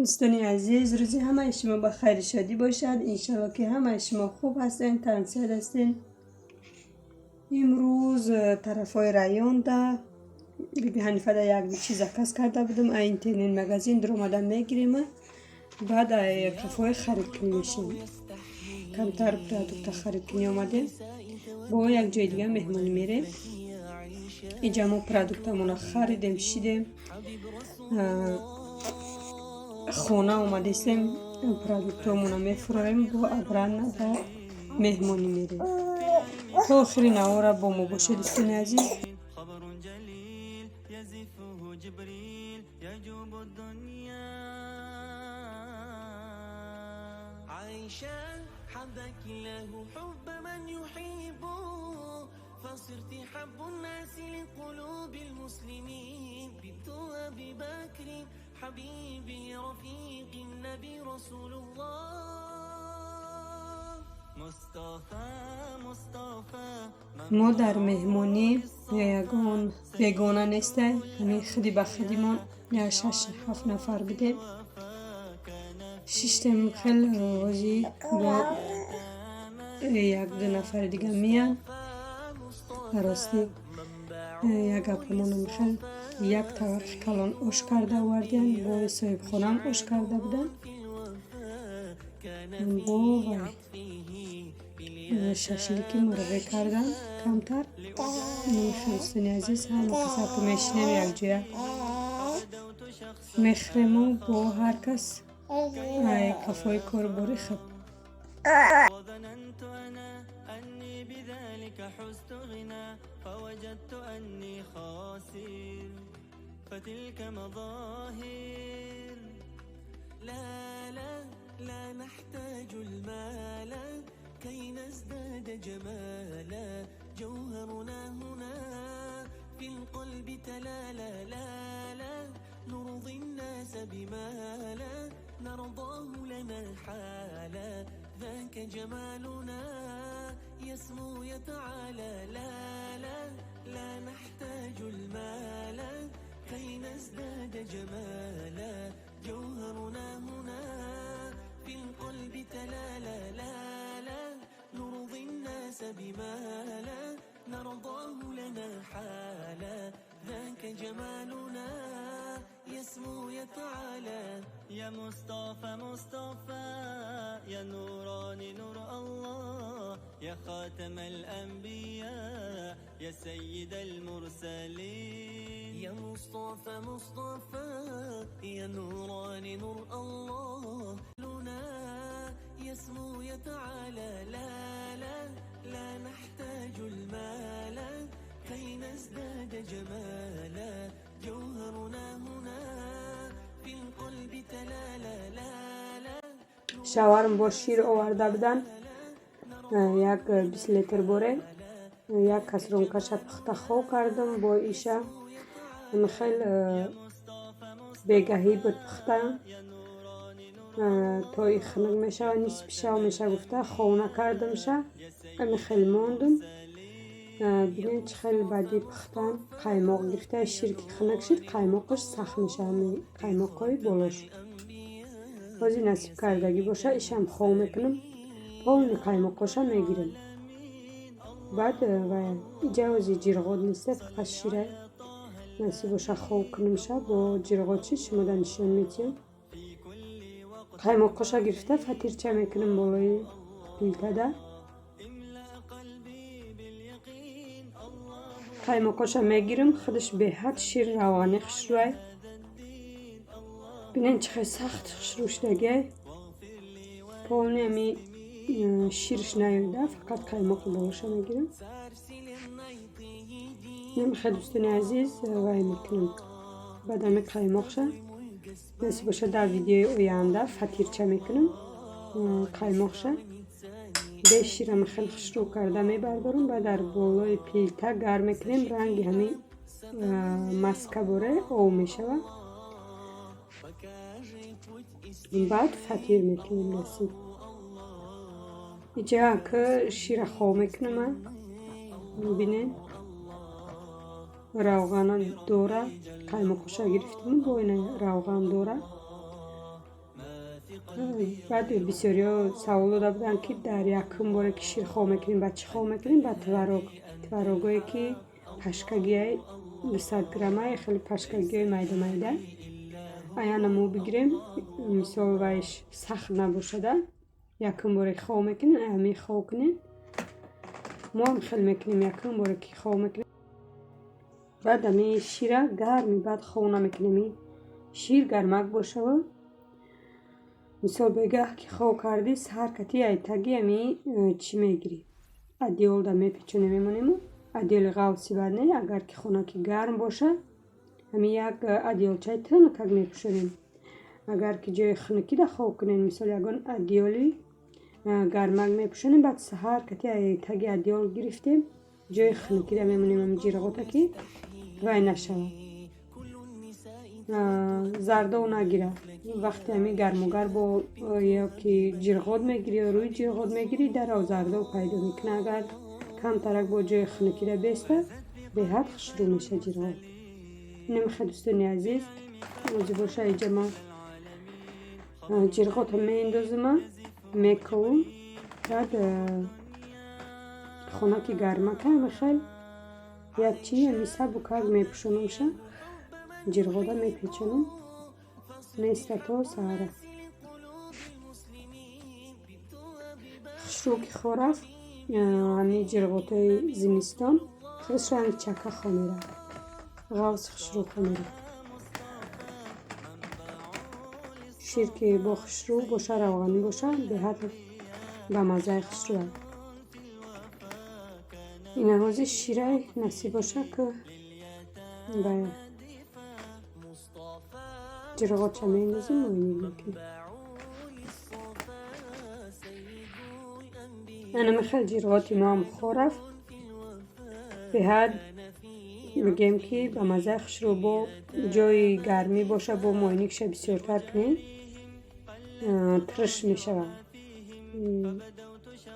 Дӯстони азиз, рӯзи ҳамаи шумо ба хайру шодӣ бошад. Иншалло, ки ҳамаи шумо хуб ҳастен, тансиҳат ҳастен. Имрӯз тарафҳои районда Биби Ҳанифада як чиз заказ карда будам. А интернет магазин дуромада мегирема, баъд ай қафои харидкунӣ мешем. Камтар продукта харидкунӣ омадем, бо як ҷои дига меҳмонӣ мерем. Инҷа мо продуктамона харидем, шидем, хона омадестем, продуктҳомона мефурӯем, бо обратно ба меҳмонӣ мерем. То охири навора бо мо бошед, дӯстони азиз. خبر جليل يزفه جبريل يجوب الدنيا. عائشة، حبك الله حب من يحب، فصرت حب الناس لقلوب المسلمين. بنت أبي بكر حبيبي رفيق النبي رسول الله. مصطفى مصطفى. Мо дар меҳмонӣ ягон бегона нестай, ҳамин худи ба худимон як шаш ҳафт нафар будем. Шиштем, хел ози бо як ду нафари дига меян. Ростӣ, як гапамонам, хел як тавақи калон ош карда овардиян, бо соҳибхонаам ош карда буданд, бо вай шашлики мурғӣ кардан камтар. Дӯстони азиз, ҳама каса ки мешинем, якҷоя мехӯрему бо ҳар кас кафои корбори худ. وظننت أنا أني بذلك حزت غنى، فوجدت أني خاسر، فتلك مظاهر. لا لا لا نحتاج المال كي نزداد جمالا، جوهرنا هنا في القلب تلالا. لا لا نرضي الناس بما لا نرضاه لنا حالا، ذاك جمالنا يسمو يتعالى. لا لا لا نحتاج المال كي نزداد جمالا، جوهرنا هنا في القلب تلالا. لا لا نرضي الناس بما لا نرضاه لنا حالا، ذاك جمالنا يسمو يتعالى. يا مصطفى مصطفى، يا نوراني نور الله، يا خاتم الأنبياء، يا سيد المرسلين. يا مصطفى مصطفى، يا نوراني نور الله لنا يسمو يتعالى. لا لا لا نحتاج المال كي نزداد جمالا، جوهرنا هنا في القلب تلالا. لا لا Шаварм бо шир оварда буданд, як 20 литр боре. Як касрункаша пухта хов кардам бо иша. Хел бегаҳӣ буд пухта, то и хунук мешава, нисфи шав меша гуфта, хов накардамша, ами хел мондум. Бинед, чӣ хел баъди пухтан қаймоқ гирифта. Шир ки хунук шид, қаймоқаш сахт мешава, ами қаймоқҳои болош. Ҳозир насиб кардагӣ боша, ишам хов мекунам, полный қаймоқоша мегирем. Баъд ва иҷа ҳози ҷирғот неста, фақат шира. Насиб боша, хов кунамша, бо ҷирғот шид, шумода нишон медиҳам. Қаймоқоша гирифта, фатирча мекунам болои плитада. قلبي باليقين الله. Қаймоқоша мегирам, худаш беҳад шир равғани хушрӯай. Бинед, чӣ хел сахт хушрӯ шудагиай. Полный ами ширш наёда, фақат қаймоқи болоша мегирам. Намехоҳед, дӯстони азиз, вай мекунам. Баъд ами қаймоқша, насиб боша, дар видеои оянда фатирча мекунам қаймоқша. Бе ширам хеле хушрӯ карда мебардорам, баъд дар болои плита гарм мекунем, ранги ҳамин маска боре об мешавад, баъд фатир мекунем насиб. Иҷа ки шира хов мекунам, бинед, равғана дора, қаймоқоша гирифтем, бо ина равған дора. Баъд бисёриҳо савол дода буданд, ки дар якум боре ки шир хоб мекунем, ба чӣ хоб мекунем? Ба творог. Творогое ки пашкагиай 200 граммай, хеле пашкагиҳои майда майда. Аяна мо бигирем, мисол вайш сахт набошада, якум боре ки хоб мекунем, ҳамин хоб кунем. Мо ҳам хел мекунем, якум боре ки хоб мекунем. Баъд ҳамин шира гарми баъд хоб намекунем. Шир гармак бошава. Мисол бегаҳ ки хоб кардӣ, саҳар кати айтаги ҳами чӣ мегирӣ? Одеялда мепечонем, мемонему. Одеяли ғафси бад не, агар ки хона ки гарм боша, ҳамин як одеялчаи тунукак мепӯшонем. Агар ки ҷои хунукида хоб кунем, мисол ягон одеяли гармак мепӯшонем, баъд саҳар кати таги одеял гирифтем, ҷои хунукида мемонем, ҳами ҷирғота ки вай нашавад, зардов нагирад. Вақте ҳами гармугар бо ё ки ҷирғот мегирӣ ё рӯи ҷирғот мегирӣ, дарав зардов пайдо мекунад. Агар камтарак бо ҷои хунукида беста, беҳад хушрӯ меша ҷирғот. Инамихел, дӯстони азиз, ози боша иҷа ман ҷирғота меандозима, мековум. Баъд хона ки гармака, ҳамихел як чи ҳами сабукак мепӯшонумша, ҷирғода мепечонум, места то саҳара. Хушрӯ ки хо рафт, ҳамин ҷирғотҳои зимистон худаш ранги чака хо меравад, ғафси хушрӯ хо меравад. Шир ки бо хушрӯ боша, равғанӣ боша, беҳад ба маззаи хушрӯ. Ина ҳозир ширай насиб боша, ки ба ҷирғотша меандозем, муоина мекунем. Ана михел ҷирғоти моам хо рафт. Беҳад мегӯем ки ба маззаи хушрӯ, бо ҷои гармӣ боша, бо муоиникша бисёртар кунем, тирш мешавад.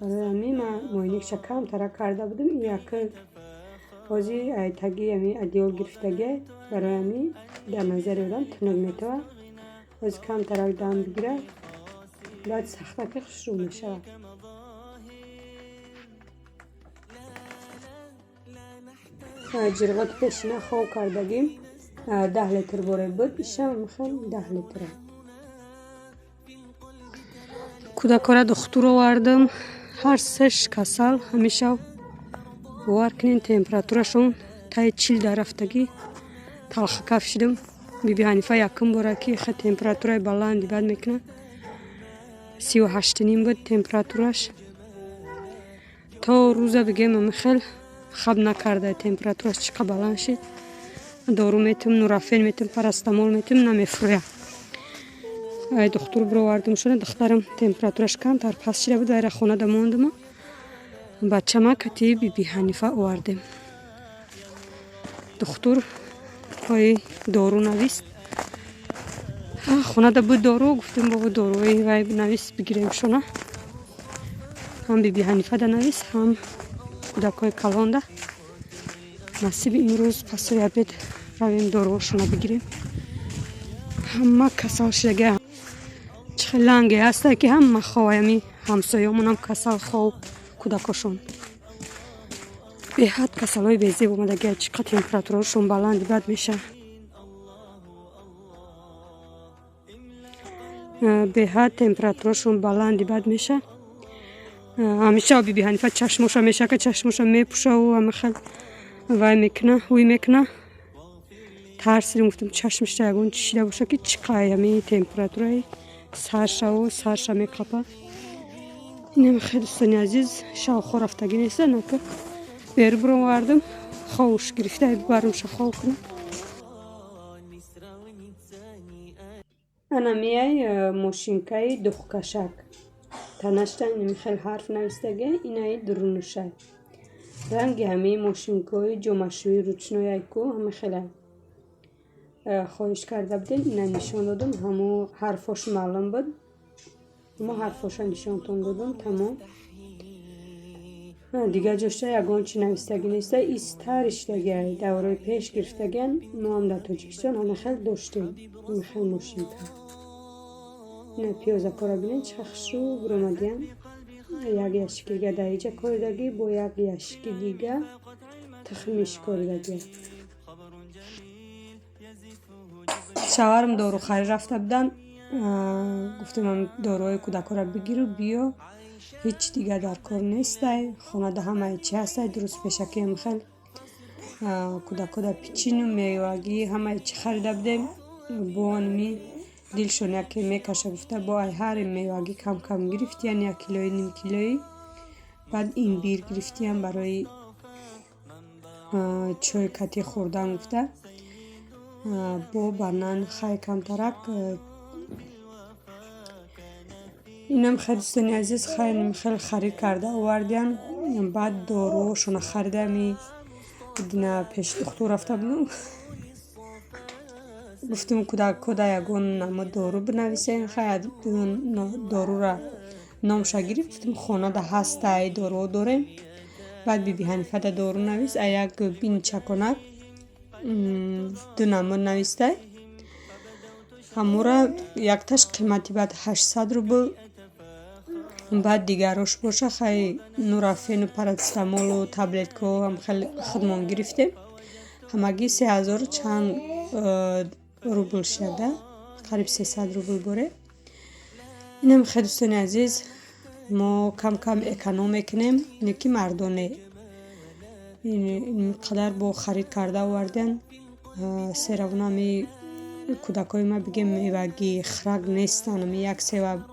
Барои ҳамин ман муоиникша камтарак карда будам. Яке ҳозир таги ҳамин одеял гирифтагиай, барои ҳамин дар назари одам тунук метавад. Ҳозир камтарак дам бигирад, баъд сахтаки хушрӯ мешавад. Ҷирғоти пешина хоб кардагим 10 литр боре буд, ишам михел 10 литра. Кӯдакора духтур овардам, ҳар сеш касал ҳамеша. Бовар кунед, температурашон таи 40 дар рафтагӣ. Талхакаф шидам. Биби Ҳанифа якум бора ки хе температураи баланди бад мекунад. 38,5 буд температураш. То рӯза бигем ҳамихел хаб накарда, температураш чӣ қа баланд шид. Дору метим, нурафен метим, парастамол метим, намефурӯяд. Ай духтур бировардам шуда, духтарам температураш камтар паст шида буд, вайра хонада мондама. Бачама кати биби Ҳанифа овардем. Духтур пои дору навист. Хонада буд дору, гуфтем бобо доруи вай навист, бигирем шона. Ҳам биби Ҳанифада навист, ҳам кӯдакҳои калонда. Насиби имрӯз пасои обед равем доруҳошона бигирем. Ҳама касал шидага. Чӣ хел ланге ҳаста ки ҳама хов, ҳами ҳамсоёмонам касал хов, кӯдакошон. Беҳад касалҳои безеб омадагия, чӣ қа температураҳошон баланди бад меша. Беҳад температурашон баланди бад меша. Ҳамеша биби Ҳанифа чашмоша мешака, чашмоша мепӯшаву ҳамихел вай мекуна, ҳуй мекуна. Тарсидим, гуфтам чашмашда ягон чӣ шида боша, ки чӣ қай ҳамин температураи саршаву сарша меқапа. Инам хел, дӯстони азиз, шавхо рафтагӣ неста, нака беру бировардам, ховуш гирифта барумша хов кунам. Ана меяй мошинкаи духкашак. Танашта инами хел ҳарф навистагия, инаи дурунушай. Ранги ҳамаи мошинкаҳои ҷомашӯи ручнояй ку ҳама хела. Хоҳиш карда будем, ина нишон додам, ҳамо ҳарфош маълум буд. Ҳамо ҳарфоша нишонтон додам, тамом. Дигар ҷошта ягон чи навистагӣ неста, истариштагиай, давраи пеш гирифтагиан. Мо ҳам дар Тоҷикистон ҳама хел доштем, ҳама хел мошинка. Ина пиёзакора бинед, чӣ хушрӯ буромадиян. Як ящики дига дар иҷа коридагӣ, бо як ящики дига тухмиш коридагия. Шавҳарам дорухарӣ рафта будан. Гуфтем, доруҳои кӯдакҳоро бигиру биё, ҳеҷ дига дар кор нестай, хонада ҳамаи чи ҳастай. Дуруст, пешакиам хел кӯдакҳода печенью, мевагӣ, ҳамаи чи харида будем. Бо анми дилшон яке мекаша гуфта, бо ай ҳари мевагӣ кам кам гирифтиян, як килои, ним килоӣ. Баъд имбир гирифтиян барои чой кати хӯрдан гуфта, бо банан хай камтарак. Инам хел, дӯстони азиз, хай хел харид карда овардиян. Баъд доруҳошона харида, ми дина пеши духтур рафта будам. Гуфтем, кӯдакҳода ягон намо дору бинависен. Хай, дорура номша гирифт. Гуфтем, хонада ҳастай, доруҳо дорем. Баъд Биби Ҳанифада дору навис, а як бинчаконак ду намуд навистай. Ҳамура якташ қимати баъд 800 рубл, баъд дигарош боша, хай, нурафену парацетамолу таблеткаҳо ҳам хеле худмон гирифтем. Ҳамагӣ 3000 чанд рубл шуда, қариб 300 рубл боре. Инам хел, дӯстони азиз, мо кам кам эконом мекунем, не ки мардоне ин қадар бо харид карда овардиян. Серавно ами кӯдакҳои ма, бигем, мевагӣ хӯрак нестанд. Ами як сева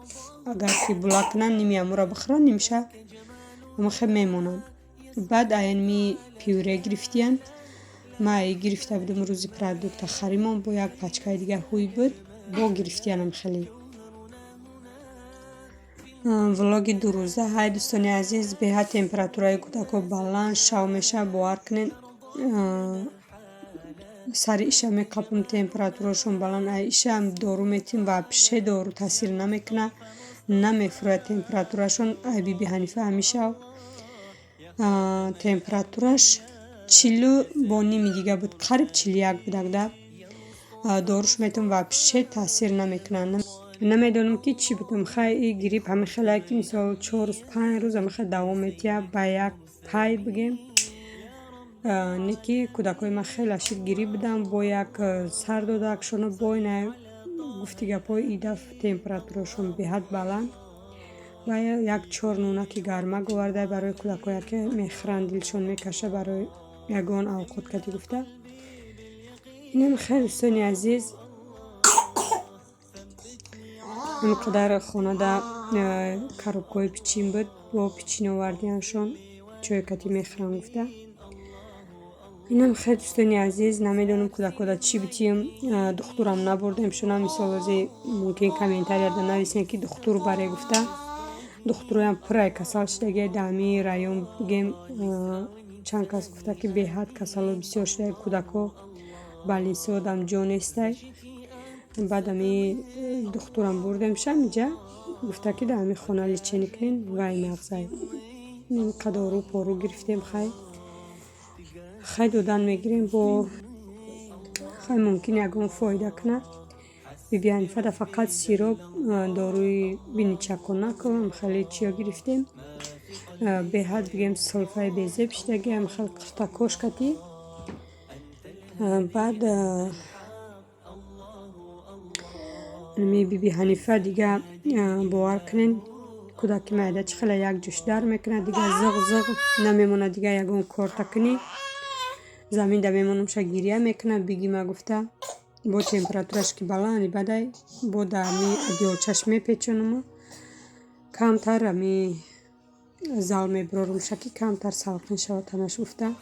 агар ки була кунанд, ними амура бихӯранд, нимша ама хел мемонанд. Баъд аями пюре гирифтиян. Ма гирифта будам рӯзи продукта харимон, бо як пачкаи дига ҳуй буд, бо гирифтиянам. Хеле влоги дурӯза ҳай, дӯстони азиз. Беҳад температураи кӯдакҳо баланд шав мешавад, бовар кунед. Сари иша меқапам, температурашон баланд. Ай ишам дору метим, вообще дору таъсир намекунад, намефурӯяд температурашон. Ай Биби Ҳанифа ҳамишав температураш 40 бо ними дига буд, қариб 41 будак да. Доруш метам, вообще таъсир намекунад. Намедонам, ки чӣ будам. Хай, и грипп ҳама хеле ки, мисол, 4 рӯз, 5 рӯз ҳама хел давом метиҳад ба як пай, бигем. Не ки кӯдакҳои ман хеле ашид грипп буданд, бо як сар додакшоно, бо ина гуфти гапҳои идаф температурашон беҳад баланд. Ва як чор нунаки гармак оварда барои кӯдакҳое ки мехӯранд, дилшон мекаша, барои ягон авқот кати гуфта. Инам хеле, дӯстони азиз, ин қадар хонада коробкаҳои печенье буд, бо печенье овардианшон, чой кати мехӯрам гуфта. Инам хеле, дӯстони азиз, намедонам кӯдакҳода чӣ битием. Духтурам набурдем шуна. Мисол, ози мумкин комментарияда нависем, ки духтур баре гуфта. Духтуроям пуррай касал шудагия дар ҳамин район, бигем. Чанд кас гуфта, ки беҳад касало бисёр шуда, кӯдакҳо больницаодам ҷо нестай. Баъд ами духтурам бурдем шам иҷа, гуфта, ки дар ҳамин хона лечение кунен, вай мағзай. Қадору пору гирифтем, хай, хай додан мегирем, бо хай мумкин ягон фоида кунад. Биби Ҳанифада фақат сироп, доруи биничаконакам хеле чиё гирифтем. Беҳад, бигем, сулфаи безеб шудагиам, хел қиртакош кати. Баъд ми Биби Ҳанифа дига, бовар кунед, кӯдаки майда чӣ хеле як ҷӯш дар мекунад, дига зиғ зиғ намемонад, дига ягон корта кунӣ, заминда мемонамша, гиря мекунад, бигима гуфта. Бо температураш ки баланд бадай, бо дар ми одеялчаш мепечонаму камтар ами зал мебирорумша, ки камтар салқин шавад танаш гуфта.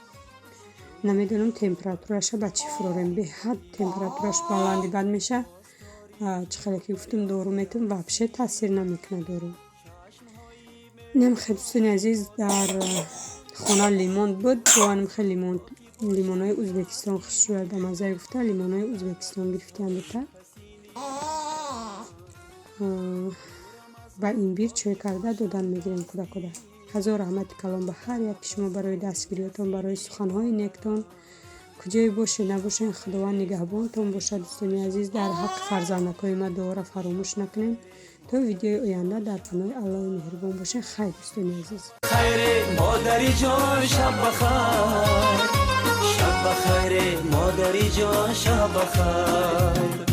Намедонам, температураша ба чӣ фурорем, беҳад температураш баланди бад меша. Чӣ хеле ки гуфтум, дору метам, вообще таъсир намекунад дору. Инам хел, дӯстони азиз, дар хона лимон буд, бо анам хел лимон, лимонҳои Ӯзбекистон хушрӯя, ба маззае гуфта, лимонҳои Ӯзбекистон гирифтиам дута. Ба имбир чой карда додан мегирем кӯдакода. Ҳазор раҳмати калон ба ҳар яки шумо барои дастгириётон, барои суханҳои нектон. Куҷое бошед, набошед, Худованд нигаҳбонтон бошад, дӯстони азиз. Дар ҳаққи фарзандакҳои ма дуоро фаромӯш накунед. То видеои оянда дар паноҳи Аллоҳи меҳрубон бошед. Хайр, дӯстони азиз. Хайре, модари ҷон, шаб бахайр, шаб бахайре, модари ҷон, шаб бахайр.